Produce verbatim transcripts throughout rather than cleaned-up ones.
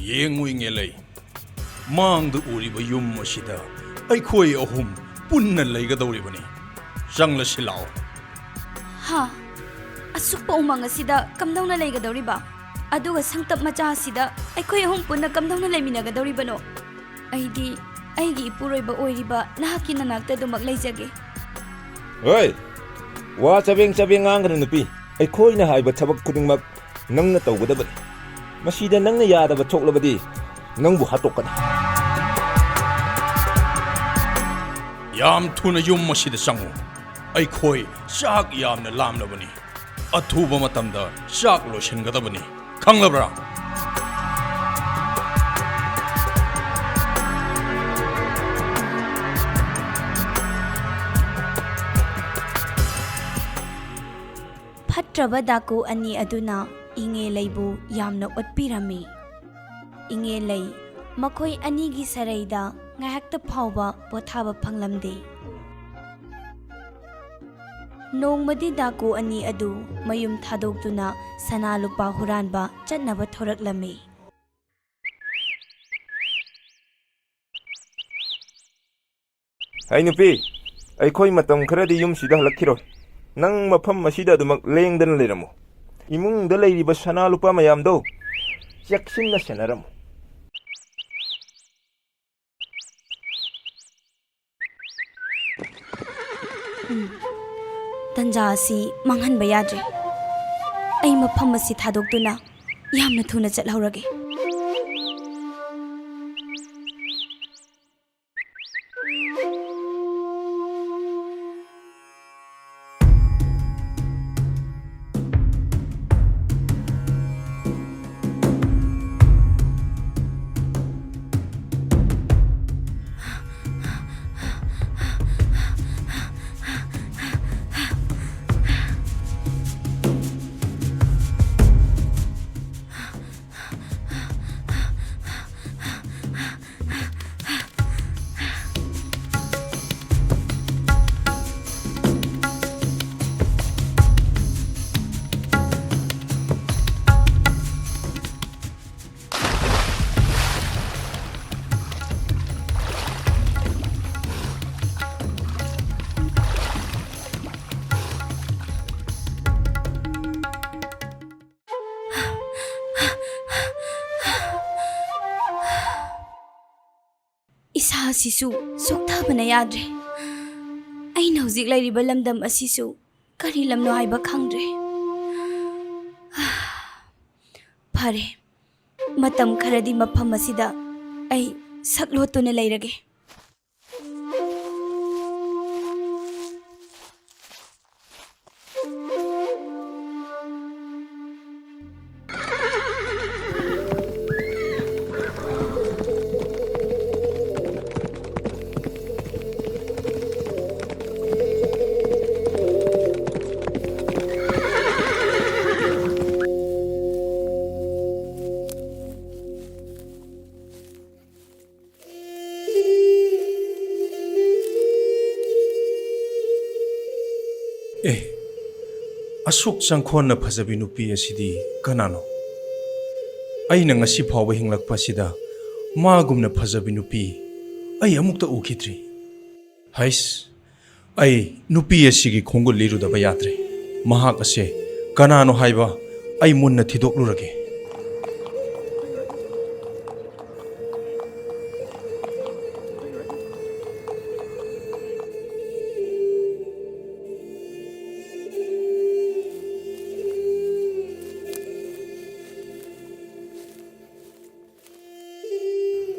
ꯌꯦꯡꯉꯨ ꯏꯉꯦꯂꯩ, ꯃꯥꯡꯗ ꯎꯔꯤꯕ ꯌꯨꯝ ꯑꯁꯤꯗ ꯑꯩꯈꯣꯏ ꯑꯍꯨꯝ ꯄꯨꯟꯅ ꯂꯩꯒꯗꯧꯔꯤꯕꯅꯤ꯫ ꯆꯪꯂꯁꯤ ꯂꯥꯛꯑꯣ꯫ ꯍꯥ? ꯑꯁꯨꯛꯄ ꯎꯃꯪ ꯑꯁꯤꯗ ꯀꯝꯗꯧꯅ ꯂꯩꯒꯗꯧꯔꯤꯕ? ꯑꯗꯨꯒ ꯁꯪꯇꯞ ꯃꯆꯥ ꯑꯁꯤꯗ ꯑꯩꯈꯣꯏ ꯑꯍꯨꯝ ꯄꯨꯟꯅ ꯀꯝꯗꯧꯅ ꯂꯩꯃꯤꯟꯅꯒꯗꯧꯔꯤꯕꯅꯣ? ꯑꯩꯗꯤ ꯑꯩꯒꯤ ꯏꯄꯨꯔꯣꯏꯕ ꯑꯣꯏꯔꯤꯕ ꯅꯍꯥꯛꯀꯤ ꯅꯅꯥꯛꯇ ꯑꯗꯨꯃꯛ ꯂꯩꯖꯒꯦ꯫ ꯍꯣꯏ, ꯋꯥ ꯆꯕꯦꯡ ꯆꯕꯦꯡ ꯉꯥꯡꯒꯅꯨ ꯅꯨꯄꯤ꯫ ꯑꯩꯈꯣꯏꯅ ꯍꯥꯏꯕ ꯊꯕꯛ ꯈꯨꯗꯤꯡꯃꯛ ꯅꯪꯅ ꯇꯧꯒꯗꯕꯅꯤ꯫ ꯃꯁꯤꯗ ꯅꯪꯅ ꯌꯥꯗꯕ ꯊꯣꯛꯂꯕꯗꯤ ꯅꯪꯕꯨ ꯍꯥꯠꯇꯣꯛꯀꯅꯤ꯫ ꯌꯥꯝ ꯊꯨꯅ ꯌꯨꯝ ꯑꯁꯤꯗ ꯆꯪꯉꯨ꯫ ꯑꯩꯈꯣꯏ ꯆꯥꯛ ꯌꯥꯝꯅ ꯂꯥꯝꯂꯕꯅꯤ꯫ ꯑꯊꯨꯕ ꯃꯇꯝꯗ ꯆꯥꯛ ꯂꯣꯏꯁꯤꯟꯒꯗꯕꯅꯤ꯫ ꯈꯪꯂꯕ꯭ꯔꯥ? ꯐꯠꯇ꯭ꯔꯕ ꯗꯥꯀꯨ ꯑꯅꯤ ꯑꯗꯨꯅ ꯏꯉꯦꯂꯩꯕꯨ ꯌꯥꯝꯅ ꯑꯣꯠꯄꯤꯔꯝꯃꯤ꯫ ꯏꯉꯦꯂꯩ ꯃꯈꯣꯏ ꯑꯅꯤꯒꯤ ꯁꯔꯩꯗ ꯉꯥꯏꯍꯥꯛꯇ ꯐꯥꯎꯕ ꯄꯣꯊꯥꯕ ꯐꯪꯂꯝꯗꯦ꯫ ꯅꯣꯡꯃꯗꯤ ꯗꯥꯀꯨ ꯑꯅꯤ ꯑꯗꯨ ꯃꯌꯨꯝ ꯊꯥꯗꯣꯛꯇꯨꯅ ꯁꯅꯥ ꯂꯨꯄꯥ ꯍꯨꯔꯥꯟꯕ ꯆꯠꯅꯕ ꯊꯣꯔꯛꯂꯝꯃꯤ꯫ ꯍꯩ ꯅꯨꯄꯤ, ꯑꯩꯈꯣꯏ ꯃꯇꯝ ꯈꯔꯗꯤ ꯌꯨꯝꯁꯤꯗ ꯍꯜꯂꯛꯈꯤꯔꯣꯏ꯫ ꯅꯪ ꯃꯐꯝ ꯑꯁꯤꯗ ꯑꯗꯨꯃꯛ ꯂꯦꯡꯗꯅ ꯂꯩꯔꯝꯃꯨ꯫ ꯏꯃꯨꯡꯗ ꯂꯩꯔꯤꯕ ꯁꯅꯥ ꯂꯨꯄꯥ ꯃꯌꯥꯝꯗꯣ ꯆꯦꯛꯁꯤꯟꯅ ꯁꯦꯟꯅꯔꯝꯃꯨ꯫ ꯎꯝ, ꯇꯟꯖꯥ ꯑꯁꯤ ꯃꯥꯡꯍꯟꯕ ꯌꯥꯗ꯭ꯔꯦ꯫ ꯑꯩ ꯃꯐꯝ ꯑꯁꯤ ꯊꯥꯗꯣꯛꯇꯨꯅ ꯌꯥꯝꯅ ꯊꯨꯅ ꯆꯠꯍꯧꯔꯒꯦ꯫ ꯏꯁꯥꯁꯤꯁꯨ ꯆꯣꯛꯊꯕꯅ ꯌꯥꯗ꯭ꯔꯦ꯫ ꯑꯩꯅ ꯍꯧꯖꯤꯛ ꯂꯩꯔꯤꯕ ꯂꯝꯗꯝ ꯑꯁꯤꯁꯨ ꯀꯔꯤ ꯂꯝꯅꯣ ꯍꯥꯏꯕ ꯈꯪꯗ꯭ꯔꯦ꯫ ꯐꯔꯦ, ꯃꯇꯝ ꯈꯔꯗꯤ ꯃꯐꯝ ꯑꯁꯤꯗ ꯑꯩ ꯁꯛꯂꯣꯠꯇꯨꯅ ꯂꯩꯔꯒꯦ꯫ ꯑꯦ, ꯑꯁꯨꯛ ꯆꯪꯈꯣꯟꯅ ꯐꯖꯕꯤ ꯅꯨꯄꯤ ꯑꯁꯤꯗꯤ ꯀꯅꯥꯅꯣ? ꯑꯩꯅ ꯉꯁꯤ ꯐꯥꯎꯕ ꯍꯤꯡꯂꯛꯄꯁꯤꯗ ꯃꯥꯒꯨꯝꯅ ꯐꯖꯕꯤ ꯅꯨꯄꯤ ꯑꯩ ꯑꯃꯨꯛꯇ ꯎꯈꯤꯗ꯭ꯔꯤ꯫ ꯍꯩꯁ, ꯑꯩ ꯅꯨꯄꯤ ꯑꯁꯤꯒꯤ ꯈꯣꯡꯒꯨꯜ ꯂꯤꯔꯨꯗꯕ ꯌꯥꯗ꯭ꯔꯦ꯫ ꯃꯍꯥꯛ ꯑꯁꯦ ꯀꯅꯥꯅꯣ ꯍꯥꯏꯕ ꯑꯩ ꯃꯨꯟꯅ ꯊꯤꯗꯣꯛꯂꯨꯔꯒꯦ꯫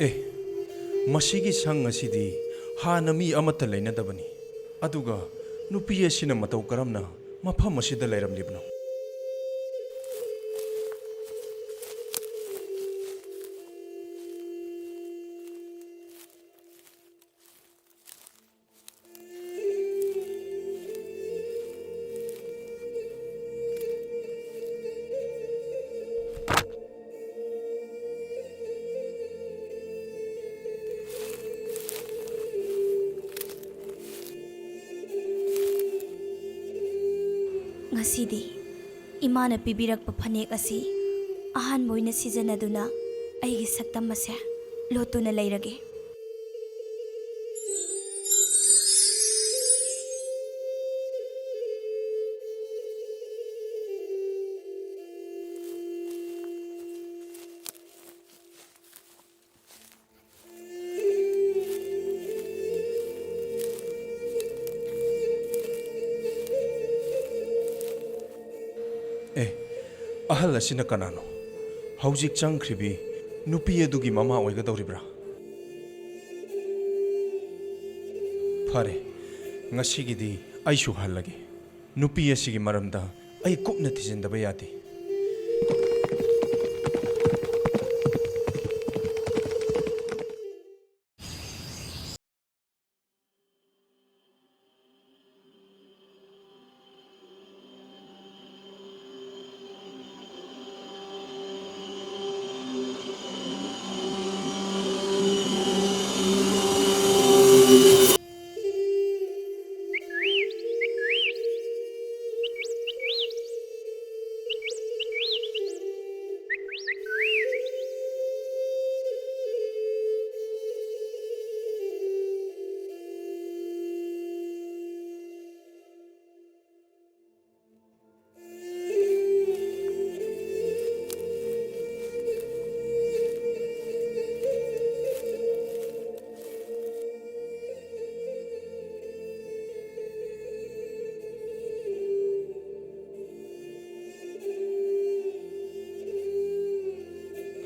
ꯑꯦ, ꯃꯁꯤꯒꯤ ꯁꯪ ꯑꯁꯤꯗꯤ ꯍꯥꯟꯅ ꯃꯤ ꯑꯃꯠꯇ ꯂꯩꯅꯗꯕꯅꯤ꯫ ꯑꯗꯨꯒ ꯅꯨꯄꯤ ꯑꯁꯤꯅ ꯃꯇꯧ ꯀꯔꯝꯅ ꯃꯐꯝ ꯑꯁꯤꯗ ꯂꯩꯔꯝꯂꯤꯕꯅꯣ? ꯉꯁꯤꯗꯤ ꯏꯃꯥꯅ ꯄꯤꯕꯤꯔꯛꯄ ꯐꯅꯦꯛ ꯑꯁꯤ ꯑꯍꯥꯟꯕ ꯑꯣꯏꯅ ꯁꯤꯖꯤꯟꯅꯗꯨꯅ ꯑꯩꯒꯤ ꯁꯛꯇꯝ ꯑꯁꯦ ꯂꯣꯠꯇꯨꯅ ꯂꯩꯔꯒꯦ꯫ ꯑꯍꯜ ꯑꯁꯤꯅ ꯀꯅꯥꯅꯣ? ꯍꯧꯖꯤꯛ ꯆꯪꯈ꯭ꯔꯤꯕꯤ ꯅꯨꯄꯤ ꯑꯗꯨꯒꯤ ꯃꯃꯥ ꯑꯣꯏꯒꯗꯧꯔꯤꯕ꯭ꯔꯥ? ꯐꯔꯦ, ꯉꯁꯤꯒꯤꯗꯤ ꯑꯩꯁꯨ ꯍꯜꯂꯒꯦ꯫ ꯅꯨꯄꯤ ꯑꯁꯤꯒꯤ ꯃꯔꯝꯗ ꯑꯩ ꯀꯨꯞꯅ ꯊꯤꯖꯤꯟꯗꯕ ꯌꯥꯗꯦ꯫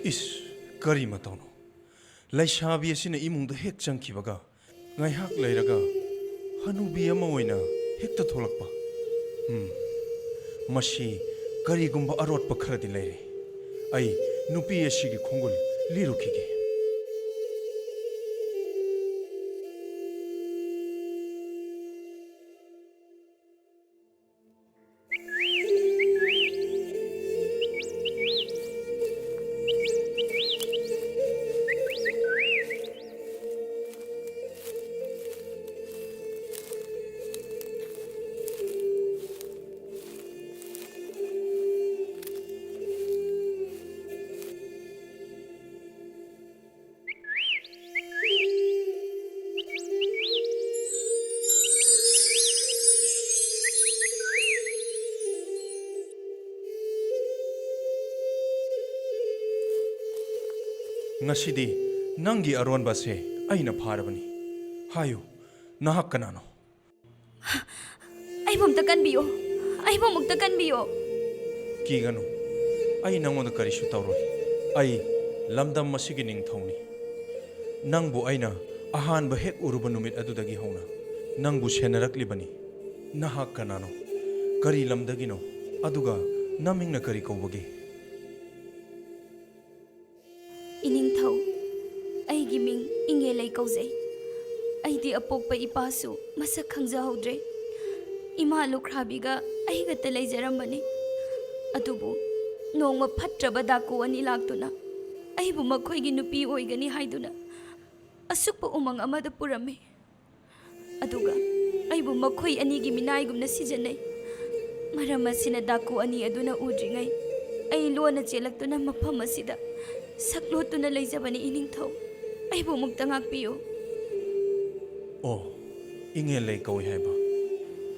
ꯏꯁ, ꯀꯔꯤ ꯃꯇꯧꯅꯣ? ꯂꯩꯁꯥꯕꯤ ꯑꯁꯤꯅ ꯏꯃꯨꯡꯗ ꯍꯦꯛ ꯆꯪꯈꯤꯕꯒ, ꯉꯥꯏꯍꯥꯛ ꯂꯩꯔꯒ ꯍꯅꯨꯕꯤ ꯑꯃ ꯑꯣꯏꯅ ꯍꯦꯛꯇ ꯊꯣꯛꯂꯛꯄ꯫ ꯎꯝ, ꯃꯁꯤ ꯀꯔꯤꯒꯨꯝꯕ ꯑꯔꯣꯠꯄ ꯈꯔꯗꯤ ꯂꯩꯔꯦ꯫ ꯑꯩ ꯅꯨꯄꯤ ꯑꯁꯤꯒꯤ ꯈꯣꯡꯒꯨꯜ ꯂꯤꯔꯨꯈꯤꯒꯦ꯫ ꯉꯁꯤꯗꯤ ꯅꯪꯒꯤ ꯑꯔꯣꯟꯕꯁꯦ ꯑꯩꯅ ꯐꯥꯔꯕꯅꯤ꯫ ꯍꯥꯏꯌꯨ, ꯅꯍꯥꯛ ꯀꯅꯥꯅꯣ? ꯑꯩꯕꯨ ꯑꯝꯇ ꯀꯟꯕꯤꯌꯨ꯫ ꯑꯩꯕꯨ ꯑꯃꯨꯛꯇ ꯀꯟꯕꯤꯌꯨ꯫ ꯀꯤꯒꯅꯨ, ꯑꯩ ꯅꯪꯉꯣꯟꯗ ꯀꯔꯤꯁꯨ ꯇꯧꯔꯣꯏ꯫ ꯑꯩ ꯂꯝꯗꯝ ꯑꯁꯤꯒꯤ ꯅꯤꯡꯊꯧꯅꯤ꯫ ꯅꯪꯕꯨ ꯑꯩꯅ ꯑꯍꯥꯟꯕ ꯍꯦꯛ ꯎꯔꯨꯕ ꯅꯨꯃꯤꯠ ꯑꯗꯨꯗꯒꯤ ꯍꯧꯅ ꯅꯪꯕꯨ ꯁꯦꯟꯅꯔꯛꯂꯤꯕꯅꯤ꯫ ꯅꯍꯥꯛ ꯀꯅꯥꯅꯣ? ꯀꯔꯤ ꯂꯝꯗꯒꯤꯅꯣ? ꯑꯗꯨꯒ ꯅꯃꯤꯡꯅ ꯀꯔꯤ ꯀꯧꯕꯒꯦ? ꯏꯅꯤꯡꯊꯧ, ꯑꯩꯒꯤ ꯃꯤꯡ ꯏꯉꯦꯂꯩ ꯀꯧꯖꯩ꯫ ꯑꯩꯗꯤ ꯑꯄꯣꯛꯄ ꯏꯄꯥꯁꯨ ꯃꯁꯛ ꯈꯪꯖꯍꯧꯗ꯭ꯔꯦ꯫ ꯏꯃꯥ ꯂꯨꯈ꯭ꯔꯥꯕꯤꯒ ꯑꯩꯒꯇ ꯂꯩꯖꯔꯝꯕꯅꯤ꯫ ꯑꯗꯨꯕꯨ ꯅꯣꯡꯃ ꯐꯠꯇ꯭ꯔꯕ ꯗꯥꯀꯨ ꯑꯅꯤ ꯂꯥꯛꯇꯨꯅ ꯑꯩꯕꯨ ꯃꯈꯣꯏꯒꯤ ꯅꯨꯄꯤ ꯑꯣꯏꯒꯅꯤ ꯍꯥꯏꯗꯨꯅ ꯑꯁꯨꯛꯄ ꯎꯃꯪ ꯑꯃꯗ ꯄꯨꯔꯝꯃꯤ꯫ ꯑꯗꯨꯒ ꯑꯩꯕꯨ ꯃꯈꯣꯏ ꯑꯅꯤꯒꯤ ꯃꯤꯅꯥꯏꯒꯨꯝꯅ ꯁꯤꯖꯤꯟꯅꯩ꯫ ꯃꯔꯝ ꯑꯁꯤꯅ ꯗꯥꯀꯨ ꯑꯅꯤ ꯑꯗꯨꯅ ꯎꯗ꯭ꯔꯤꯉꯩ ꯑꯩ ꯂꯣꯟꯅ ꯆꯦꯜꯂꯛꯇꯨꯅ ꯃꯐꯝ ꯑꯁꯤꯗ ꯁꯛꯂꯣꯠꯇꯨꯅ ꯂꯩꯖꯕꯅꯤ ꯏꯅꯤꯡꯊꯧ꯫ ꯑꯩꯕꯨ ꯑꯃꯨꯛꯇ ꯉꯥꯛꯄꯤꯌꯨ꯫ ꯑꯣ, ꯏꯉꯦꯜꯂꯩ ꯀꯧꯏ ꯍꯥꯏꯕ?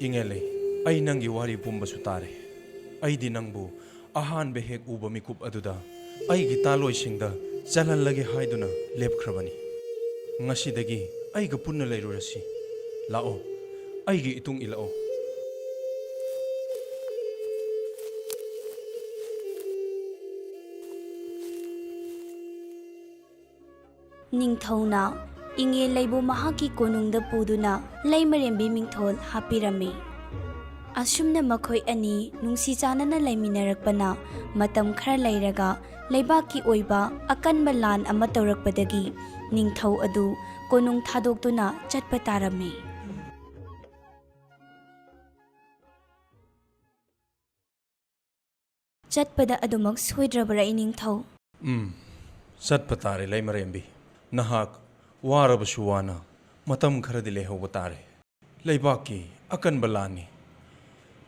ꯏꯉꯦꯜꯂꯩ, ꯑꯩ ꯅꯪꯒꯤ ꯋꯥꯔꯤ ꯄꯨꯝꯕꯁꯨ ꯇꯥꯔꯦ꯫ ꯑꯩꯗꯤ ꯅꯪꯕꯨ ꯑꯍꯥꯟꯕ ꯍꯦꯛ ꯎꯕ ꯃꯤꯀꯨꯞ ꯑꯗꯨꯗ ꯑꯩꯒꯤ ꯇꯥꯂꯣꯏꯁꯤꯡꯗ ꯆꯜꯍꯜꯂꯒꯦ ꯍꯥꯏꯗꯨꯅ ꯂꯦꯞꯈ꯭ꯔꯕꯅꯤ꯫ ꯉꯁꯤꯗꯒꯤ ꯑꯩꯒ ꯄꯨꯟꯅ ꯂꯩꯔꯨꯔꯁꯤ꯫ ꯂꯥꯛꯑꯣ, ꯑꯩꯒꯤ ꯏꯇꯨꯡ ꯏꯜꯂꯛꯑꯣ꯫ ꯅꯤꯡꯊꯧꯅ ꯏꯉꯦꯜꯂꯩꯕꯨ ꯃꯍꯥꯛꯀꯤ ꯀꯣꯅꯨꯡꯗ ꯄꯨꯗꯨꯅ ꯂꯩꯃꯔꯦꯝꯕꯤ ꯃꯤꯡꯊꯣꯜ ꯍꯥꯞꯄꯤꯔꯝꯃꯤ꯫ ꯑꯁꯨꯝꯅ ꯃꯈꯣꯏ ꯑꯅꯤ ꯅꯨꯡꯁꯤ ꯆꯥꯟꯅꯅ ꯂꯩꯃꯤꯟꯅꯔꯛꯄꯅ ꯃꯇꯝ ꯈꯔ ꯂꯩꯔꯒ ꯂꯩꯕꯥꯛꯀꯤ ꯑꯣꯏꯕ ꯑꯀꯟꯕ ꯂꯥꯟ ꯑꯃ ꯇꯧꯔꯛꯄꯗꯒꯤ ꯅꯤꯡꯊꯧ ꯑꯗꯨ ꯀꯣꯅꯨꯡ ꯊꯥꯗꯣꯛꯇꯨꯅ ꯆꯠꯄ ꯇꯥꯔꯝꯃꯤ꯫ ꯆꯠꯄꯗ ꯑꯗꯨꯃꯛ ꯁꯣꯏꯗ꯭ꯔꯕꯔꯥ ꯏꯅꯤꯡꯊꯧ? ꯎꯝ, ꯆꯠꯄ ꯇꯥꯔꯦ ꯂꯩꯃꯔꯦꯝꯕꯤ꯫ ꯅꯍꯥꯛ ꯋꯥꯔꯕꯁꯨ ꯋꯥꯅ ꯃꯇꯝ ꯈꯔꯗꯤ ꯂꯩꯍꯧꯕ ꯇꯥꯔꯦ꯫ ꯂꯩꯕꯥꯛꯀꯤ ꯑꯀꯟꯕ ꯂꯥꯟꯅꯤ꯫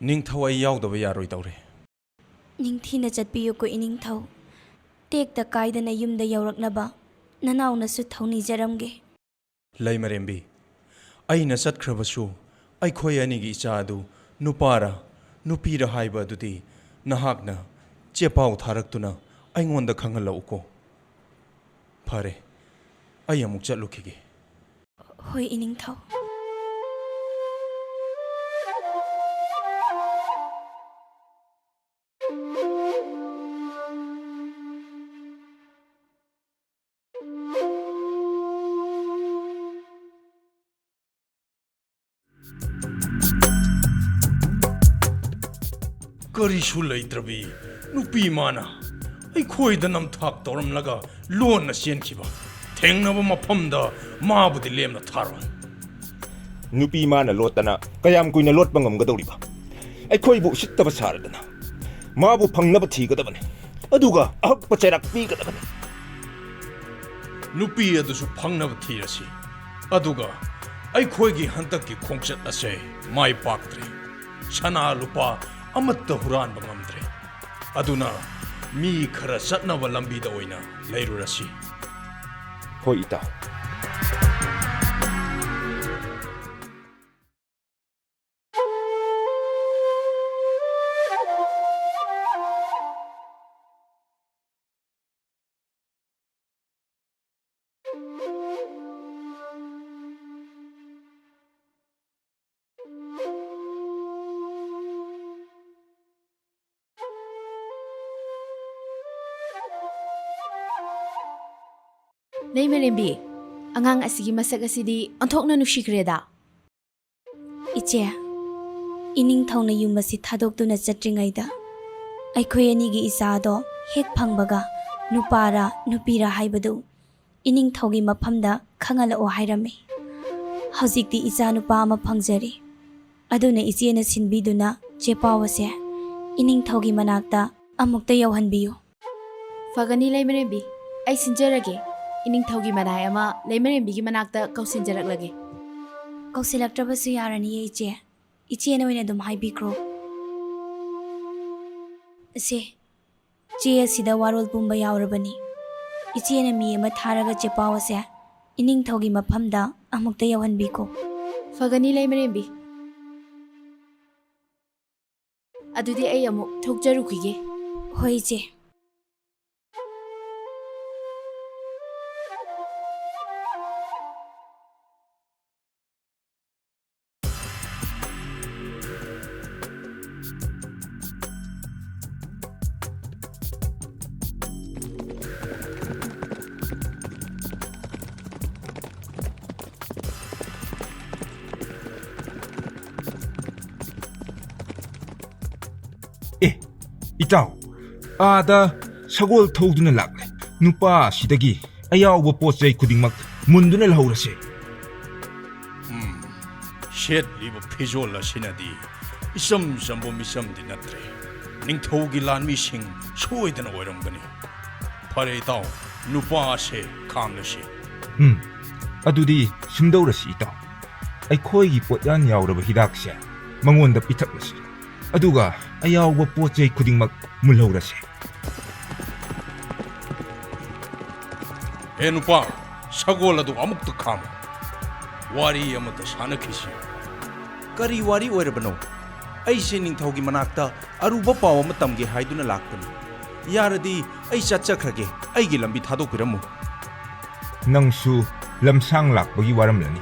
ꯅꯤꯡꯊꯧ ꯑꯩ ꯌꯥꯎꯗꯕ ꯌꯥꯔꯣꯏꯗꯧꯔꯦ꯫ ꯅꯤꯡꯊꯤꯅ ꯆꯠꯄꯤꯌꯨꯀꯣ ꯏꯅꯤꯡꯊꯧ꯫ ꯇꯦꯛꯇ ꯀꯥꯏꯗꯅ ꯌꯨꯝꯗ ꯌꯧꯔꯛꯅꯕ ꯅꯅꯥꯎꯅꯁꯨ ꯊꯧꯅꯤꯖꯔꯝꯒꯦ꯫ ꯂꯩꯃꯔꯦꯝꯕꯤ, ꯑꯩꯅ ꯆꯠꯈ꯭ꯔꯕꯁꯨ ꯑꯩꯈꯣꯏ ꯑꯅꯤꯒꯤ ꯏꯆꯥ ꯑꯗꯨ ꯅꯨꯄꯥꯔ ꯅꯨꯄꯤꯔ ꯍꯥꯏꯕ ꯑꯗꯨꯗꯤ ꯅꯍꯥꯛꯅ ꯆꯦꯄꯥꯎ ꯊꯥꯔꯛꯇꯨꯅ ꯑꯩꯉꯣꯟꯗ ꯈꯪꯍꯜꯂꯛꯎꯀꯣ꯫ ꯐꯔꯦ, ꯑꯩ ꯑꯃꯨꯛ ꯆꯠꯂꯨꯈꯤꯒꯦ꯫ ꯍꯣꯏ ꯏꯅꯤꯡꯊꯧ꯫ ꯀꯔꯤꯁꯨ ꯂꯩꯇ꯭ꯔꯕꯤ ꯅꯨꯄꯤ ꯃꯥꯅ ꯑꯩꯈꯣꯏꯗ ꯅꯝꯊꯥꯛ ꯇꯧꯔꯝꯂꯒ ꯂꯣꯟꯅ ꯆꯦꯟꯈꯤꯕ꯫ ꯊꯦꯡꯅꯕ ꯃꯐꯝꯗ ꯃꯥꯕꯨꯗꯤ ꯂꯦꯝꯅ ꯊꯥꯔꯣꯏ꯫ ꯅꯨꯄꯤ ꯃꯥꯅ ꯂꯣꯠꯇꯅ ꯀꯌꯥꯝ ꯀꯨꯏꯅ ꯂꯣꯠꯄ ꯉꯝꯒꯗꯧꯔꯤꯕ? ꯑꯩꯈꯣꯏꯕꯨ ꯎꯁꯤꯠꯇꯕ ꯁꯥꯔꯗꯅ ꯃꯥꯕꯨ ꯐꯪꯅꯕ ꯊꯤꯒꯗꯕꯅꯤ꯫ ꯑꯗꯨꯒ ꯑꯍꯛꯄ ꯆꯩꯔꯥꯛ ꯄꯤꯒꯗꯕꯅꯤ꯫ ꯅꯨꯄꯤ ꯑꯗꯨꯁꯨ ꯐꯪꯅꯕ ꯊꯤꯔꯁꯤ꯫ ꯑꯗꯨꯒ ꯑꯩꯈꯣꯏꯒꯤ ꯍꯟꯗꯛꯀꯤ ꯈꯣꯡꯆꯠ ꯑꯁꯦ ꯃꯥꯏ ꯄꯥꯛꯇ꯭ꯔꯤ꯫ ꯁꯅꯥ ꯂꯨꯄꯥ ꯑꯃꯠꯇ ꯍꯨꯔꯥꯟꯕ ꯉꯝꯗ꯭ꯔꯦ꯫ ꯑꯗꯨꯅ ꯃꯤ ꯈꯔ ꯆꯠꯅꯕ ꯂꯝꯕꯤꯗ ꯑꯣꯏꯅ ꯂꯩꯔꯨꯔꯁꯤ꯫ ꯍꯣꯏ, ꯏꯇꯥꯎ꯫ ꯂꯩꯃꯔꯦꯝꯕꯤ, ꯑꯉꯥꯡ ꯑꯁꯤꯒꯤ ꯃꯁꯛ ꯑꯁꯤꯗꯤ ꯑꯣꯟꯊꯣꯛꯅ ꯅꯨꯡꯁꯤꯈ꯭ꯔꯦꯗ꯫ ꯏꯆꯦ, ꯏꯅꯤꯡꯊꯧꯅ ꯌꯨꯝ ꯑꯁꯤ ꯊꯥꯗꯣꯛꯇꯨꯅ ꯆꯠꯇ꯭ꯔꯤꯉꯩꯗ ꯑꯩꯈꯣꯏ ꯑꯅꯤꯒꯤ ꯏꯆꯥꯗꯣ ꯍꯦꯛ ꯐꯪꯕꯒ ꯅꯨꯄꯥꯔꯥ ꯅꯨꯄꯤꯔꯥ ꯍꯥꯏꯕꯗꯨ ꯏꯅꯤꯡꯊꯧꯒꯤ ꯃꯐꯝꯗ ꯈꯪꯍꯜꯂꯛꯑꯣ ꯍꯥꯏꯔꯝꯃꯤ꯫ ꯍꯧꯖꯤꯛꯇꯤ ꯏꯆꯥ ꯅꯨꯄꯥ ꯑꯃ ꯐꯪꯖꯔꯦ꯫ ꯑꯗꯨꯅ ꯏꯆꯦꯅ ꯁꯤꯟꯕꯤꯗꯨꯅ ꯆꯦꯄꯥꯎ ꯑꯁꯦ ꯏꯅꯤꯡꯊꯧꯒꯤ ꯃꯅꯥꯛꯇ ꯑꯃꯨꯛꯇ ꯌꯧꯍꯟꯕꯤꯌꯨ꯫ ꯐꯒꯅꯤ ꯂꯩꯃꯔꯦꯝꯕꯤ, ꯑꯩ ꯁꯤꯟꯖꯔꯒꯦ꯫ ꯏꯅꯤꯡꯊꯧꯒꯤ ꯃꯅꯥꯏ ꯑꯃ ꯂꯩꯃꯔꯦꯝꯕꯤꯒꯤ ꯃꯅꯥꯛꯇ ꯀꯧꯁꯤꯟꯖꯔꯛꯂꯒꯦ꯫ ꯀꯧꯁꯤꯜꯂꯛꯇ꯭ꯔꯕꯁꯨ ꯌꯥꯔꯅꯤꯌꯦ ꯏꯆꯦ꯫ ꯏꯆꯦꯅ ꯑꯣꯏꯅ ꯑꯗꯨꯝ ꯍꯥꯏꯕꯤꯈ꯭ꯔꯣ꯫ ꯑꯁꯦ, ꯆꯦ ꯑꯁꯤꯗ ꯋꯥꯔꯣꯜ ꯄꯨꯝꯕ ꯌꯥꯎꯔꯕꯅꯤ꯫ ꯏꯆꯦꯅ ꯃꯤ ꯑꯃ ꯊꯥꯔꯒ ꯆꯦꯄꯥꯎ ꯑꯁꯦ ꯏꯅꯤꯡꯊꯧꯒꯤ ꯃꯐꯝꯗ ꯑꯃꯨꯛꯇ ꯌꯧꯍꯟꯕꯤꯈꯣ꯫ ꯐꯒꯅꯤ ꯂꯩꯃꯔꯦꯝꯕꯤ꯫ ꯑꯗꯨꯗꯤ ꯑꯩ ꯑꯃꯨꯛ ꯊꯣꯛꯆꯔꯨꯈꯤꯒꯦ꯫ ꯍꯣꯏ, ꯏꯆꯦ꯫ ꯏꯇꯥꯎ, ꯑꯥꯗ ꯁꯒꯣꯜ ꯊꯧꯗꯨꯅ ꯂꯥꯛꯂꯦ꯫ ꯅꯨꯄꯥ ꯑꯁꯤꯗꯒꯤ ꯑꯌꯥꯎꯕ ꯄꯣꯠ ꯆꯩ ꯈꯨꯗꯤꯡꯃꯛ ꯃꯨꯟꯗꯨꯅ ꯂꯧꯍꯧꯔꯁꯦ꯫ ꯎꯝ, ꯁꯦꯠꯂꯤꯕ ꯐꯤꯖꯣꯜ ꯑꯁꯤꯅꯗꯤ ꯏꯆꯝ ꯆꯝꯕ ꯃꯤꯆꯝꯗꯤ ꯅꯠꯇ꯭ꯔꯦ꯫ ꯅꯤꯡꯊꯧꯒꯤ ꯂꯥꯟꯃꯤꯁꯤꯡ ꯁꯣꯏꯗꯅ ꯑꯣꯏꯔꯝꯒꯅꯤ꯫ ꯐꯔꯦ ꯏꯇꯥꯎ, ꯅꯨꯄꯥ ꯑꯁꯦ ꯈꯥꯝꯂꯁꯤ꯫ ꯎꯝ, ꯑꯗꯨꯗꯤ ꯁꯨꯝꯗꯧꯔꯁꯤ ꯏꯇꯥꯎ꯫ ꯑꯩꯈꯣꯏꯒꯤ ꯄꯣꯠꯌꯥꯟ ꯌꯥꯎꯔꯕ ꯍꯤꯗꯥꯛꯁꯦ ꯃꯉꯣꯟꯗ ꯄꯤꯊꯛꯂꯁꯤ꯫ ꯑꯗꯨꯒ ꯑꯌꯥꯎꯕ ꯄꯣꯠ ꯆꯩ ꯈꯨꯗꯤꯡꯃꯛ ꯃꯨꯜꯍꯧꯔꯁꯦ꯫ ꯍꯦ ꯅꯨꯄꯥ, ꯁꯒꯣꯜ ꯑꯗꯨ ꯑꯃꯨꯛꯇ ꯈꯥꯝꯃꯨ꯫ ꯋꯥꯔꯤ ꯑꯃꯇ ꯁꯥꯟꯅꯈꯤꯁꯤ꯫ ꯀꯔꯤ ꯋꯥꯔꯤ ꯑꯣꯏꯔꯕꯅꯣ? ꯑꯩꯁꯦ ꯅꯤꯡꯊꯧꯒꯤ ꯃꯅꯥꯛꯇ ꯑꯔꯨꯕ ꯄꯥꯎ ꯑꯃ ꯇꯝꯒꯦ ꯍꯥꯏꯗꯨꯅ ꯂꯥꯛꯄꯅꯤ꯫ ꯌꯥꯔꯗꯤ ꯑꯩ ꯆꯠꯆꯈ꯭ꯔꯒꯦ꯫ ꯑꯩꯒꯤ ꯂꯝꯕꯤ ꯊꯥꯗꯣꯛꯄꯤꯔꯝꯃꯨ꯫ ꯅꯪꯁꯨ ꯂꯝꯁꯥꯡ ꯂꯥꯛꯄꯒꯤ ꯋꯥꯔꯝꯂꯅꯤ꯫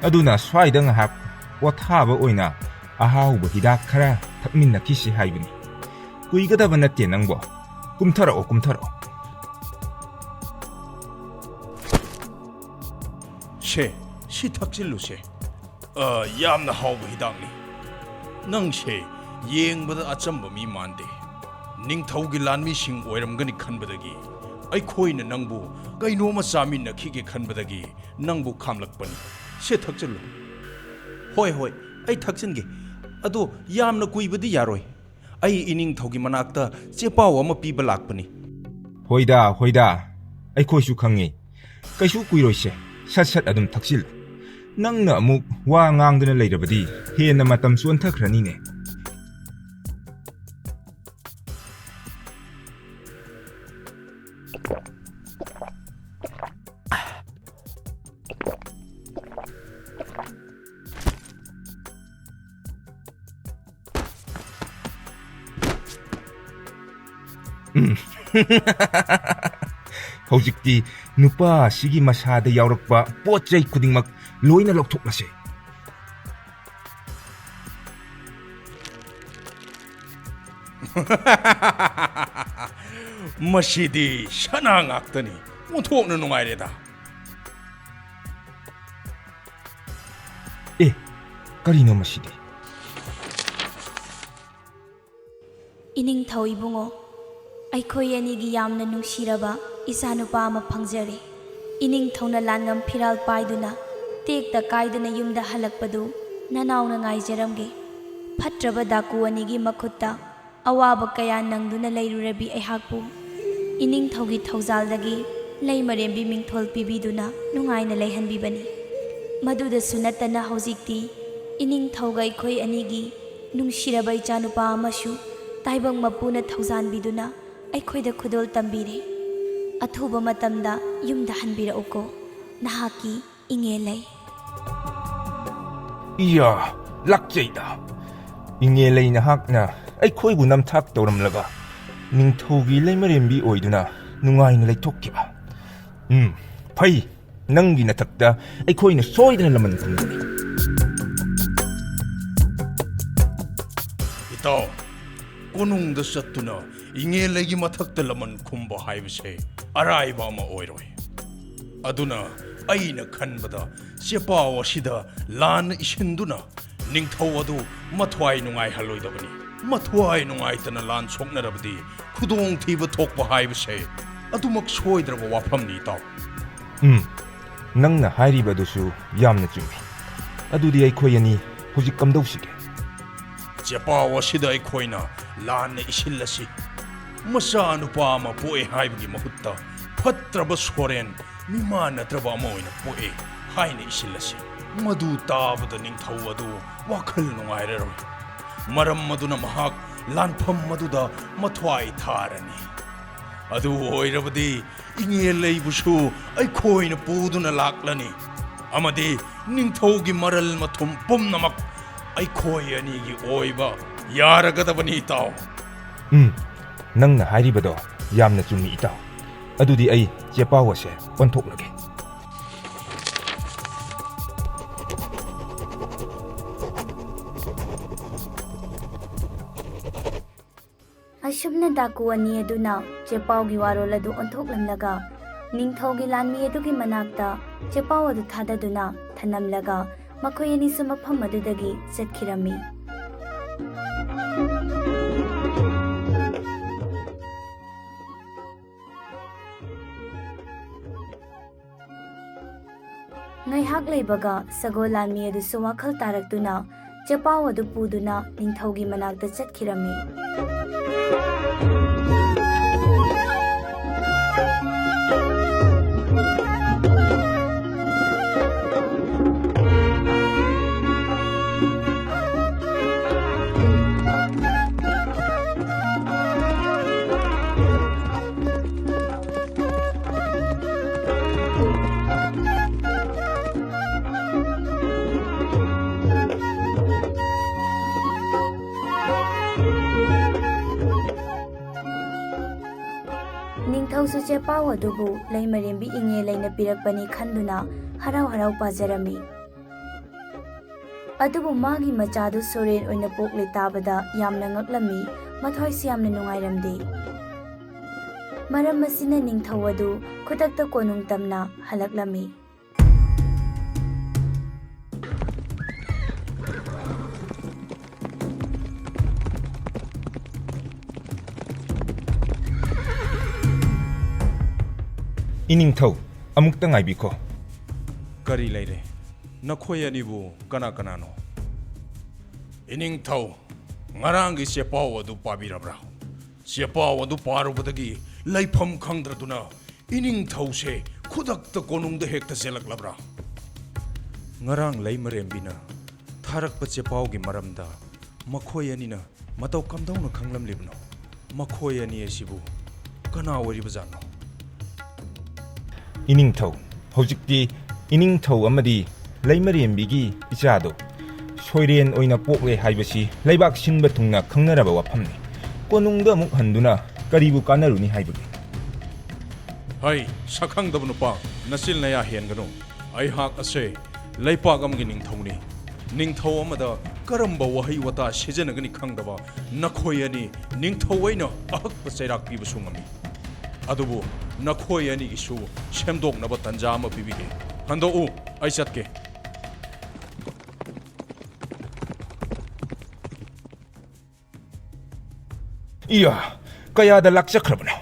ꯑꯗꯨꯅ ꯁ꯭ꯋꯥꯏꯗ ꯉꯥꯏꯍꯥꯛ ꯄꯣꯊꯥꯕ ꯑꯣꯏꯅ ꯑꯍꯥꯎꯕ ꯍꯤꯗꯥꯛ ꯈꯔ ꯊꯛꯃꯤꯟꯅꯈꯤꯁꯤ ꯍꯥꯏꯕꯅꯤ꯫ ꯀꯨꯏꯒꯗꯕ ꯅꯠꯇꯦ ꯅꯪꯕꯣ꯫ ꯀꯨꯝꯊꯔꯛꯑꯣ, ꯀꯨꯝꯊꯔꯛꯑꯣ꯫ ꯁꯦ, ꯁꯤ ꯊꯛꯆꯤꯜꯂꯨꯁꯦ꯫ ꯑ, ꯌꯥꯝꯅ ꯍꯥꯎꯕ ꯍꯤꯗꯥꯛꯅꯤ꯫ ꯅꯪꯁꯦ ꯌꯦꯡꯕꯗ ꯑꯆꯝꯕ ꯃꯤ ꯃꯥꯟꯗꯦ꯫ ꯅꯤꯡꯊꯧꯒꯤ ꯂꯥꯟꯃꯤꯁꯤꯡ ꯑꯣꯏꯔꯝꯒꯅꯤ ꯈꯟꯕꯗꯒꯤ, ꯑꯩꯈꯣꯏꯅ ꯅꯪꯕꯨ ꯀꯩꯅꯣꯝꯃ ꯆꯥꯃꯤꯟꯅꯈꯤꯒꯦ ꯈꯟꯕꯗꯒꯤ ꯅꯪꯕꯨ ꯈꯥꯝꯂꯛꯄꯅꯤ꯫ ꯁꯦ, ꯊꯛꯆꯤꯜꯂꯨ꯫ ꯍꯣꯏ, ꯍꯣꯏ, ꯑꯩ ꯊꯛꯆꯤꯟꯒꯦ꯫ ꯑꯗꯣ ꯌꯥꯝꯅ ꯀꯨꯏꯕꯗꯤ ꯌꯥꯔꯣꯏ꯫ ꯑꯩ ꯏꯅꯤꯡꯊꯧꯒꯤ ꯃꯅꯥꯛꯇ ꯆꯦꯄꯥꯎ ꯑꯃ ꯄꯤꯕ ꯂꯥꯛꯄꯅꯤ꯫ ꯍꯣꯏꯗ, ꯍꯣꯏꯗ, ꯑꯩꯈꯣꯏꯁꯨ ꯈꯪꯉꯤ꯫ ꯀꯩꯁꯨ ꯀꯨꯏꯔꯣꯏꯁꯦ, ꯁꯠ ꯁꯠ ꯑꯗꯨꯝ ꯊꯛꯆꯤꯜꯂꯨ꯫ ꯅꯪꯅ ꯑꯃꯨꯛ ꯋꯥ ꯉꯥꯡꯗꯨꯅ ꯂꯩꯔꯕꯗꯤ ꯍꯦꯟꯅ ꯃꯇꯝ ꯆꯣꯟꯊꯈ꯭ꯔꯅꯤꯅꯦ꯫ ꯎꯝ꯫ ꯍꯧꯖꯤꯛꯇꯤ ꯅꯨꯄꯥ ꯑꯁꯤꯒꯤ ꯃꯁꯥꯗ ꯌꯥꯎꯔꯛꯄ ꯄꯣꯠ ꯆꯩ ꯈꯨꯗꯤꯡꯃꯛ ꯂꯣꯏꯅ ꯂꯧꯊꯣꯛꯂꯁꯦ꯫ ꯃꯁꯤꯗꯤ ꯁꯅꯥ ꯉꯥꯛꯇꯅꯤ꯫ ꯑꯣꯟꯊꯣꯛꯅ ꯅꯨꯡꯉꯥꯏꯔꯦꯗ꯫ ꯑꯦ, ꯀꯔꯤꯅꯣ ꯃꯁꯤꯗꯤ? ꯏꯅꯤꯡꯊꯧ ꯏꯕꯨꯡꯉꯣ, ꯑꯩꯈꯣꯏ ꯑꯅꯤꯒꯤ ꯌꯥꯝꯅ ꯅꯨꯡꯁꯤꯔꯕ ꯏꯆꯥꯅꯨꯄꯥ ꯑꯃ ꯐꯪꯖꯔꯦ꯫ ꯏꯅꯤꯡꯊꯧꯅ ꯂꯥꯟꯉꯝ ꯐꯤꯔꯥꯜ ꯄꯥꯏꯗꯨꯅ ꯇꯦꯛꯇ ꯀꯥꯏꯗꯅ ꯌꯨꯝꯗ ꯍꯜꯂꯛꯄꯗꯨ ꯅꯅꯥꯎꯅ ꯉꯥꯏꯖꯔꯝꯒꯦ꯫ ꯐꯠꯇ꯭ꯔꯕ ꯗꯥꯀꯨ ꯑꯅꯤꯒꯤ ꯃꯈꯨꯠꯇ ꯑꯋꯥꯕ ꯀꯌꯥ ꯅꯪꯗꯨꯅ ꯂꯩꯔꯨꯔꯕꯤ ꯑꯩꯍꯥꯛꯄꯨ ꯏꯅꯤꯡꯊꯧꯒꯤ ꯊꯧꯖꯥꯜꯗꯒꯤ ꯂꯩꯃꯔꯦꯝꯕꯤ ꯃꯤꯡꯊꯣꯜ ꯄꯤꯕꯤꯗꯨꯅ ꯅꯨꯡꯉꯥꯏꯅ ꯂꯩꯍꯟꯕꯤꯕꯅꯤ꯫ ꯃꯗꯨꯗꯁꯨ ꯅꯠꯇꯅ ꯍꯧꯖꯤꯛꯇꯤ ꯏꯅꯤꯡꯊꯧꯒ ꯑꯩꯈꯣꯏ ꯑꯅꯤꯒꯤ ꯅꯨꯡꯁꯤꯔꯕ ꯏꯆꯥꯅꯨꯄꯥ ꯑꯃꯁꯨ ꯇꯥꯏꯕꯪ ꯃꯄꯨꯅ ꯊꯧꯖꯥꯟꯕꯤꯗꯨꯅ ꯑꯩꯈꯣꯏꯗ ꯈꯨꯗꯣꯜ ꯇꯝꯕꯤꯔꯦ꯫ ꯑꯊꯨꯕ ꯃꯇꯝꯗ ꯌꯨꯝꯗ ꯍꯟꯕꯤꯔꯛꯎꯀꯣ, ꯅꯍꯥꯛꯀꯤ ꯏꯉꯦꯜꯂꯩ꯫ ꯏꯌꯥ, ꯂꯥꯛꯆꯩꯗ꯫ ꯏꯉꯦꯜꯂꯩ ꯅꯍꯥꯛꯅ ꯑꯩꯈꯣꯏꯕꯨ ꯅꯝꯊꯥꯛ ꯇꯧꯔꯝꯂꯒ ꯅꯤꯡꯊꯧꯒꯤ ꯂꯩꯃꯔꯦꯝꯕꯤ ꯑꯣꯏꯗꯨꯅ ꯅꯨꯡꯉꯥꯏꯅ ꯂꯩꯊꯣꯛꯈꯤꯕ꯫ ꯎꯝ, ꯐꯩ꯫ ꯅꯪꯒꯤ ꯅꯊꯛꯇ ꯑꯩꯈꯣꯏꯅ ꯁꯣꯏꯗꯅ ꯂꯃꯟ ꯈꯨꯝꯒꯅꯤ꯫ ꯏꯇꯥꯎ, ꯀꯣꯅꯨꯡꯗ ꯆꯠꯇꯨꯅ ꯏꯉꯦꯜꯂꯩꯒꯤ ꯃꯊꯛꯇ ꯂꯃꯟ ꯈꯨꯝꯕ ꯍꯥꯏꯕꯁꯦ ꯑꯔꯥꯏꯕ ꯑꯃ ꯑꯣꯏꯔꯣꯏ꯫ ꯑꯗꯨꯅ ꯑꯩꯅ ꯈꯟꯕꯗ ꯆꯦꯄꯥꯎ ꯑꯁꯤꯗ ꯂꯥꯟꯅ ꯏꯁꯤꯟꯗꯨꯅ ꯅꯤꯡꯊꯧ ꯑꯗꯨ ꯃꯊ꯭ꯋꯥꯏ ꯅꯨꯡꯉꯥꯏꯍꯜꯂꯣꯏꯗꯕꯅꯤ꯫ ꯃꯊ꯭ꯋꯥꯏ ꯅꯨꯡꯉꯥꯏꯇꯅ ꯂꯥꯟ ꯁꯣꯛꯅꯔꯕꯗꯤ ꯈꯨꯗꯣꯡꯊꯤꯕ ꯊꯣꯛꯄ ꯍꯥꯏꯕꯁꯦ ꯑꯗꯨꯃꯛ ꯁꯣꯏꯗ꯭ꯔꯕ ꯋꯥꯐꯝꯅꯤ, ꯏꯇꯥꯎ꯫ ꯎꯝ, ꯅꯪꯅ ꯍꯥꯏꯔꯤꯕꯗꯨꯁꯨ ꯌꯥꯝꯅ ꯆꯨꯝꯃꯤ꯫ ꯑꯗꯨꯗꯤ ꯑꯩꯈꯣꯏ ꯑꯅꯤ ꯍꯧꯖꯤꯛ ꯀꯝꯗꯧꯁꯤꯒꯦ? ꯆꯦꯄꯥꯎ ꯑꯁꯤꯗ ꯑꯩꯈꯣꯏꯅ ꯂꯥꯟꯅ ꯏꯁꯤꯜꯂꯁꯤ꯫ ꯃꯆꯥꯅꯨꯄꯥ ꯑꯃ ꯄꯣꯛꯑꯦ ꯍꯥꯏꯕꯒꯤ ꯃꯍꯨꯠꯇ ꯐꯠꯇ꯭ꯔꯕ ꯁꯣꯔꯦꯟ, ꯃꯤꯃꯥꯟꯅꯗ꯭ꯔꯕ ꯑꯃ ꯑꯣꯏꯅ ꯄꯣꯛꯑꯦ ꯍꯥꯏꯅ ꯏꯁꯤꯜꯂꯁꯤ꯫ ꯃꯗꯨ ꯇꯥꯕꯗ ꯅꯤꯡꯊꯧ ꯑꯗꯨ ꯋꯥꯈꯜ ꯅꯨꯡꯉꯥꯏꯔꯔꯣꯏ꯫ ꯃꯔꯝ ꯑꯗꯨꯅ ꯃꯍꯥꯛ ꯂꯥꯟꯐꯝ ꯑꯗꯨꯗ ꯃꯊ꯭ꯋꯥꯏ ꯊꯥꯔꯅꯤ꯫ ꯑꯗꯨ ꯑꯣꯏꯔꯕꯗꯤ ꯏꯉꯦꯜꯂꯩꯕꯨꯁꯨ ꯑꯩꯈꯣꯏꯅ ꯄꯨꯗꯨꯅ ꯂꯥꯛꯂꯅꯤ ꯑꯃꯗꯤ ꯅꯤꯡꯊꯧꯒꯤ ꯃꯔꯜ ꯃꯊꯨꯝ ꯄꯨꯝꯅꯃꯛ ꯑꯩꯈꯣꯏ ꯑꯅꯤꯒꯤ ꯑꯣꯏꯕ ꯌꯥꯔꯒꯗꯕꯅꯤ, ꯏꯇꯥꯎ꯫ ꯎꯝ, ꯅꯪꯅ ꯍꯥꯏꯔꯤꯕꯗꯣ ꯌꯥꯝꯅ ꯆꯨꯝꯃꯤ, ꯏꯇꯥꯎ꯫ ꯑꯗꯨꯗꯤ ꯑꯩ ꯆꯦꯄꯥꯎ ꯑꯁꯦ ꯑꯣꯟꯊꯣꯛꯂꯒꯦ꯫ ꯑꯁꯨꯝꯅ ꯗꯥꯀꯨ ꯑꯅꯤ ꯑꯗꯨꯅ ꯆꯦꯄꯥꯎꯒꯤ ꯋꯥꯔꯣꯜ ꯑꯗꯨ ꯑꯣꯟꯊꯣꯛꯂꯝꯂꯒ ꯅꯤꯡꯊꯧꯒꯤ ꯂꯥꯟꯃꯤ ꯑꯗꯨꯒꯤ ꯃꯅꯥꯛꯇ ꯆꯦꯄꯥꯎ ꯑꯗꯨ ꯊꯥꯗꯗꯨꯅ ꯊꯅꯝꯂꯒ ꯃꯈꯣꯏ ꯑꯅꯤꯁꯨ ꯃꯐꯝ ꯑꯗꯨꯗꯒꯤ ꯆꯠꯈꯤꯔꯝꯃꯤ꯫ ꯉꯥꯏꯍꯥꯛ ꯂꯩꯕꯒ ꯁꯒꯣꯜ ꯂꯥꯟꯃꯤ ꯑꯗꯨꯁꯨ ꯋꯥꯈꯜ ꯇꯥꯔꯛꯇꯨꯅ ꯆꯦꯄꯥꯎ ꯑꯗꯨ ꯄꯨꯗꯨꯅ ꯅꯤꯡꯊꯧꯒꯤ ꯃꯅꯥꯛꯇ ꯆꯠꯈꯤꯔꯝꯃꯤ꯫ ꯅꯤꯡꯊꯧꯁꯨ ꯆꯦꯄꯥꯎ ꯑꯗꯨꯕꯨ ꯂꯩꯃꯔꯦꯝꯕꯤ ꯏꯉꯦ ꯂꯩꯅ ꯄꯤꯔꯛꯄꯅꯤ ꯈꯟꯗꯨꯅ ꯍꯔꯥꯎ ꯍꯔꯥꯎ ꯄꯥꯖꯔꯝꯃꯤ꯫ ꯑꯗꯨꯕꯨ ꯃꯥꯒꯤ ꯃꯆꯥꯗꯨ ꯁꯣꯔꯦꯟ ꯑꯣꯏꯅ ꯄꯣꯛꯂꯦ ꯇꯥꯕꯗ ꯌꯥꯝꯅ ꯉꯛꯂꯝꯃꯤ, ꯃꯊ꯭ꯋꯥꯏꯁꯨ ꯌꯥꯝꯅ ꯅꯨꯡꯉꯥꯏꯔꯝꯗꯦ꯫ ꯃꯔꯝ ꯑꯁꯤꯅ ꯅꯤꯡꯊꯧ ꯑꯗꯨ ꯈꯨꯗꯛꯇ ꯀꯣꯅꯨꯡ ꯇꯝꯅ ꯍꯜꯂꯛꯂꯝꯃꯤ꯫ ꯏꯅꯤꯡꯊꯧ, ꯑꯃꯨꯛꯇ ꯉꯥꯏꯕꯤꯈꯣ꯫ ꯀꯔꯤ ꯂꯩꯔꯦ? ꯅꯈꯣꯏ ꯑꯅꯤꯕꯨ ꯀꯅꯥ ꯀꯅꯥꯅꯣ? ꯏꯅꯤꯡꯊꯧ, ꯉꯔꯥꯡꯒꯤ ꯆꯦꯄꯥꯎ ꯑꯗꯨ ꯄꯥꯕꯤꯔꯕ꯭ꯔꯥ? ꯆꯦꯄꯥꯎ ꯑꯗꯨ ꯄꯥꯔꯨꯕꯗꯒꯤ ꯂꯩꯐꯝ ꯈꯪꯗ꯭ꯔꯗꯨꯅ ꯏꯅꯤꯡꯊꯧꯁꯦ ꯈꯨꯗꯛꯇ ꯀꯣꯅꯨꯡꯗ ꯍꯦꯛꯇ ꯆꯦꯜꯂꯛꯂꯕ꯭ꯔꯥ? ꯉꯔꯥꯡ ꯂꯩꯃꯔꯦꯝꯕꯤꯅ ꯊꯥꯔꯛꯄ ꯆꯦꯄꯥꯎꯒꯤ ꯃꯔꯝꯗ ꯃꯈꯣꯏ ꯑꯅꯤꯅ ꯃꯇꯧ ꯀꯝꯗꯧꯅ ꯈꯪꯂꯝꯂꯤꯕꯅꯣ? ꯃꯈꯣꯏ ꯑꯅꯤ ꯑꯁꯤꯕꯨ ꯀꯅꯥ ꯑꯣꯏꯔꯤꯕꯖꯥꯠꯅꯣ? ꯏꯅꯤꯡꯊꯧ, ꯍꯧꯖꯤꯛꯇꯤ ꯏꯅꯤꯡꯊꯧ ꯑꯃꯗꯤ ꯂꯩꯃꯔꯦꯝꯕꯤꯒꯤ ꯏꯆꯥꯗꯣ ꯁꯣꯏꯔꯦꯟ ꯑꯣꯏꯅ ꯄꯣꯛꯂꯦ ꯍꯥꯏꯕꯁꯤ ꯂꯩꯕꯥꯛ ꯁꯤꯟꯕ ꯊꯨꯡꯅ ꯈꯪꯅꯔꯕ ꯋꯥꯐꯝꯅꯤ꯫ ꯀꯣꯅꯨꯡꯗ ꯑꯃꯨꯛ ꯍꯟꯗꯨꯅ ꯀꯔꯤꯕꯨ ꯀꯥꯟꯅꯔꯨꯅꯤ ꯍꯥꯏꯕꯒꯦ? ꯍꯩ, ꯁꯛꯈꯪꯗꯕ ꯅꯨꯄꯥ, ꯅꯆꯤꯜ ꯅꯌꯥ ꯍꯦꯟꯒꯅꯨ꯫ ꯑꯩꯍꯥꯛ ꯑꯁꯦ ꯂꯩꯄꯥꯛ ꯑꯃꯒꯤ ꯅꯤꯡꯊꯧꯅꯤ꯫ ꯅꯤꯡꯊꯧ ꯑꯃꯗ ꯀꯔꯝꯕ ꯋꯥꯍꯩ ꯋꯥꯇꯥ ꯁꯤꯖꯤꯟꯅꯒꯅꯤ ꯈꯪꯗꯕ ꯅꯈꯣꯏ ꯑꯅꯤ ꯅꯤꯡꯊꯧ ꯑꯩꯅ ꯑꯍꯛꯄ ꯆꯩꯔꯥꯛ ꯄꯤꯕꯁꯨ ꯉꯝꯃꯤ꯫ ꯑꯗꯨꯕꯨ ꯅꯈꯣꯏ ꯑꯅꯤꯒꯤꯁꯨ ꯁꯦꯝꯗꯣꯛꯅꯕ ꯇꯟꯖꯥ ꯑꯃ ꯄꯤꯕꯤꯒꯦ꯫ ꯍꯟꯗꯣꯛꯎ, ꯑꯩ ꯆꯠꯀꯦ꯫ ꯏꯌꯥ, ꯀꯌꯥꯗ ꯂꯥꯛꯆꯈ꯭ꯔꯕꯅꯣ?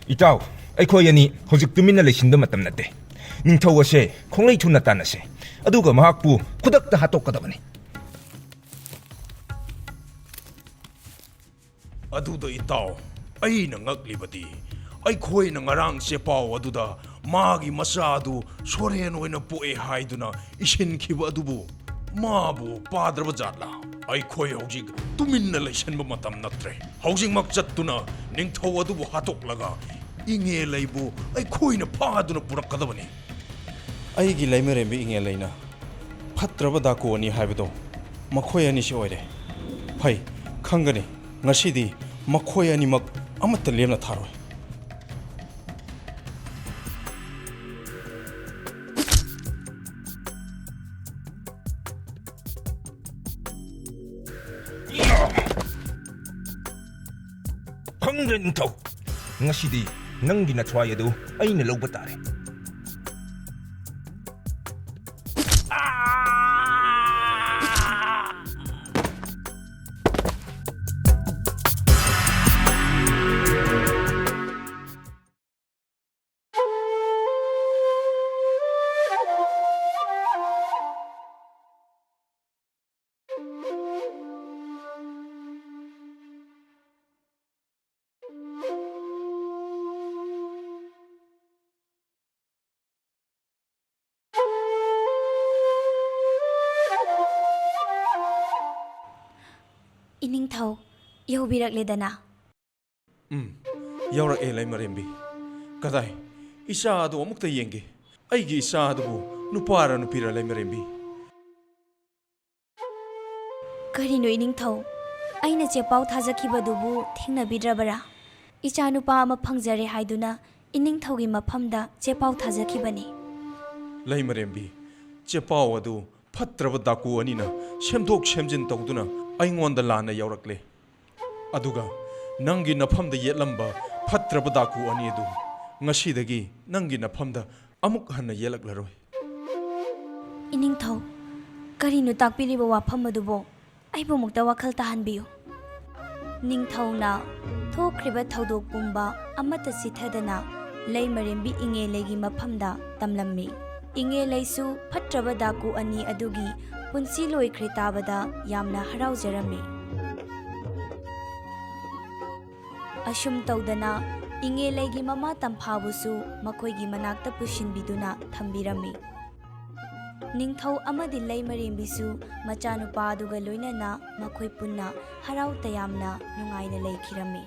ꯏꯇꯥꯎ, ꯑꯩꯈꯣꯏ ꯑꯅꯤ ꯍꯧꯖꯤꯛ ꯇꯨꯃꯤꯟꯅ ꯂꯩꯁꯤꯟꯕ ꯃꯇꯝ ꯅꯠꯇꯦ꯫ ꯅꯤꯡꯊꯧ ꯑꯁꯦ ꯈꯣꯡꯂꯩ ꯊꯨꯅ ꯇꯥꯟꯅꯁꯦ, ꯑꯗꯨꯒ ꯃꯍꯥꯛꯄꯨ ꯈꯨꯗꯛꯇ ꯍꯥꯠꯇꯣꯛꯀꯗꯕꯅꯤ꯫ ꯑꯗꯨꯗ ꯏꯇꯥꯎ, ꯑꯩꯅ ꯉꯛꯂꯤꯕꯗꯤ, ꯑꯩꯈꯣꯏꯅ ꯉꯔꯥꯡ ꯆꯦꯄꯥꯎ ꯑꯗꯨꯗ ꯃꯥꯒꯤ ꯃꯆꯥ ꯑꯗꯨ ꯁꯣꯔꯦꯟ ꯑꯣꯏꯅ ꯄꯣꯛꯑꯦ ꯍꯥꯏꯗꯨꯅ ꯏꯁꯤꯟꯈꯤꯕ ꯑꯗꯨꯕꯨ ꯃꯥꯕꯨ ꯄꯥꯗ꯭ꯔꯕ ꯖꯥꯠꯂꯥ? ꯑꯩꯈꯣꯏ ꯍꯧꯖꯤꯛ ꯇꯨꯃꯤꯟꯅ ꯂꯩꯁꯟꯕ ꯃꯇꯝ ꯅꯠꯇ꯭ꯔꯦ꯫ ꯍꯧꯖꯤꯛꯃꯛ ꯆꯠꯇꯨꯅ ꯅꯤꯡꯊꯧ ꯑꯗꯨꯕꯨ ꯍꯥꯠꯇꯣꯛꯂꯒ ꯏꯉꯦꯜ ꯂꯩꯕꯨ ꯑꯩꯈꯣꯏꯅ ꯐꯥꯗꯨꯅ ꯄꯨꯔꯛꯀꯗꯕꯅꯤ꯫ ꯑꯩꯒꯤ ꯂꯩꯃꯔꯦꯝꯕꯤ ꯏꯉꯦꯜ ꯂꯩꯅ ꯐꯠꯇ꯭ꯔꯕ ꯗꯥꯀꯨ ꯑꯅꯤ ꯍꯥꯏꯕꯗꯣ ꯃꯈꯣꯏ ꯑꯅꯤꯁꯤ ꯑꯣꯏꯔꯦ꯫ ꯐꯩ, ꯈꯪꯒꯅꯤ꯫ ꯉꯁꯤꯗꯤ ꯃꯈꯣꯏ ꯑꯅꯤꯃꯛ ꯑꯃꯠꯇ ꯂꯦꯝꯅ ꯊꯥꯔꯣꯏ꯫ ꯈꯪꯗ꯭ꯔꯦ, ꯅꯤꯡꯊꯧ꯫ ꯉꯁꯤꯗꯤ ꯅꯪꯒꯤ ꯅꯊ꯭ꯋꯥꯏ ꯑꯗꯨ ꯑꯩꯅ ꯂꯧꯕ ꯇꯥꯔꯦ꯫ ꯏꯅꯤꯡꯊꯧ, ꯌꯧꯕꯤꯔꯛꯂꯦꯗꯅ꯫ ꯎꯝ, ꯌꯧꯔꯛꯑꯦ, ꯂꯩꯃꯔꯦꯝꯕꯤ꯫ ꯀꯗꯥꯏ? ꯏꯆꯥ ꯑꯗꯨ ꯑꯃꯨꯛꯇ ꯌꯦꯡꯒꯦ꯫ ꯑꯩꯒꯤ ꯏꯆꯥ ꯑꯗꯨꯕꯨ ꯅꯨꯄꯥꯔ ꯅꯨꯄꯤꯔ, ꯂꯩꯃꯔꯦꯝꯕꯤ? ꯀꯔꯤꯅꯣ ꯏꯅꯤꯡꯊꯧ? ꯑꯩꯅ ꯆꯦꯄꯥꯎ ꯊꯥꯖꯈꯤꯕꯗꯨꯕꯨ ꯊꯦꯡꯅꯕꯤꯗ꯭ꯔꯕꯔꯥ? ꯏꯆꯥꯅꯨꯄꯥ ꯑꯃ ꯐꯪꯖꯔꯦ ꯍꯥꯏꯗꯨꯅ ꯏꯅꯤꯡꯊꯧꯒꯤ ꯃꯐꯝꯗ ꯆꯦꯄꯥꯎ ꯊꯥꯖꯈꯤꯕꯅꯤ꯫ ꯂꯩꯃꯔꯦꯝꯕꯤ, ꯆꯦꯄꯥꯎ ꯑꯗꯨ ꯐꯠꯇ꯭ꯔꯕ ꯗꯥꯀꯨ ꯑꯅꯤꯅ ꯁꯦꯝꯗꯣꯛ ꯁꯦꯝꯖꯤꯟ ꯇꯧꯗꯨꯅ ꯑꯩꯉꯣꯟꯗ ꯂꯥꯟꯅ ꯌꯧꯔꯛꯂꯦ꯫ ꯑꯗꯨꯒ ꯅꯪꯒꯤ ꯅꯐꯝꯗ ꯌꯦꯠꯂꯝꯕ ꯐꯠꯇ꯭ꯔꯕ ꯗꯥꯀꯨ ꯑꯅꯤ ꯑꯗꯨ ꯉꯁꯤꯗꯒꯤ ꯅꯪꯒꯤ ꯅꯐꯝꯗ ꯑꯃꯨꯛ ꯍꯟꯅ ꯌꯦꯠꯂꯛꯂꯔꯣꯏ꯫ ꯏꯅꯤꯡꯊꯧ, ꯀꯔꯤꯅꯣ ꯇꯥꯛꯄꯤꯔꯤꯕ ꯋꯥꯐꯝ ꯑꯗꯨꯕꯣ? ꯑꯩꯕꯨ ꯑꯃꯨꯛꯇ ꯋꯥꯈꯜ ꯇꯥꯍꯟꯕꯤꯌꯨ꯫ ꯅꯤꯡꯊꯧꯅ ꯊꯣꯛꯈ꯭ꯔꯤꯕ ꯊꯧꯗꯣꯛ ꯄꯨꯝꯕ ꯑꯃꯠꯇ ꯆꯤꯠꯊꯗꯅ ꯂꯩꯃꯔꯦꯝꯕꯤ ꯏꯉꯦꯂꯩꯒꯤ ꯃꯐꯝꯗ ꯇꯝꯂꯝꯃꯤ꯫ ꯏꯉꯦꯂꯩꯁꯨ ꯐꯠꯇ꯭ꯔꯕ ꯗꯥꯀꯨ ꯑꯅꯤ ꯑꯗꯨꯒꯤ ꯄꯨꯟꯁꯤ ꯂꯣꯏꯈ꯭ꯔꯦ ꯇꯥꯕꯗ ꯌꯥꯝꯅ ꯍꯔꯥꯎꯖꯔꯝꯃꯤ꯫ ꯑꯁꯨꯝ ꯇꯧꯗꯅ ꯏꯉꯦꯂꯩꯒꯤ ꯃꯃꯥ ꯇꯝꯐꯥꯕꯨꯁꯨ ꯃꯈꯣꯏꯒꯤ ꯃꯅꯥꯛꯇ ꯄꯨꯁꯤꯟꯕꯤꯗꯨꯅ ꯊꯝꯕꯤꯔꯝꯃꯤ꯫ ꯅꯤꯡꯊꯧ ꯑꯃꯗꯤ ꯂꯩꯃꯔꯦꯝꯕꯤꯁꯨ ꯃꯆꯥꯅꯨꯄꯥ ꯑꯗꯨꯒ ꯂꯣꯏꯅꯅ ꯃꯈꯣꯏ ꯄꯨꯟꯅ ꯍꯔꯥꯎ ꯇꯌꯥꯝꯅ ꯅꯨꯡꯉꯥꯏꯅ ꯂꯩꯈꯤꯔꯝꯃꯤ꯫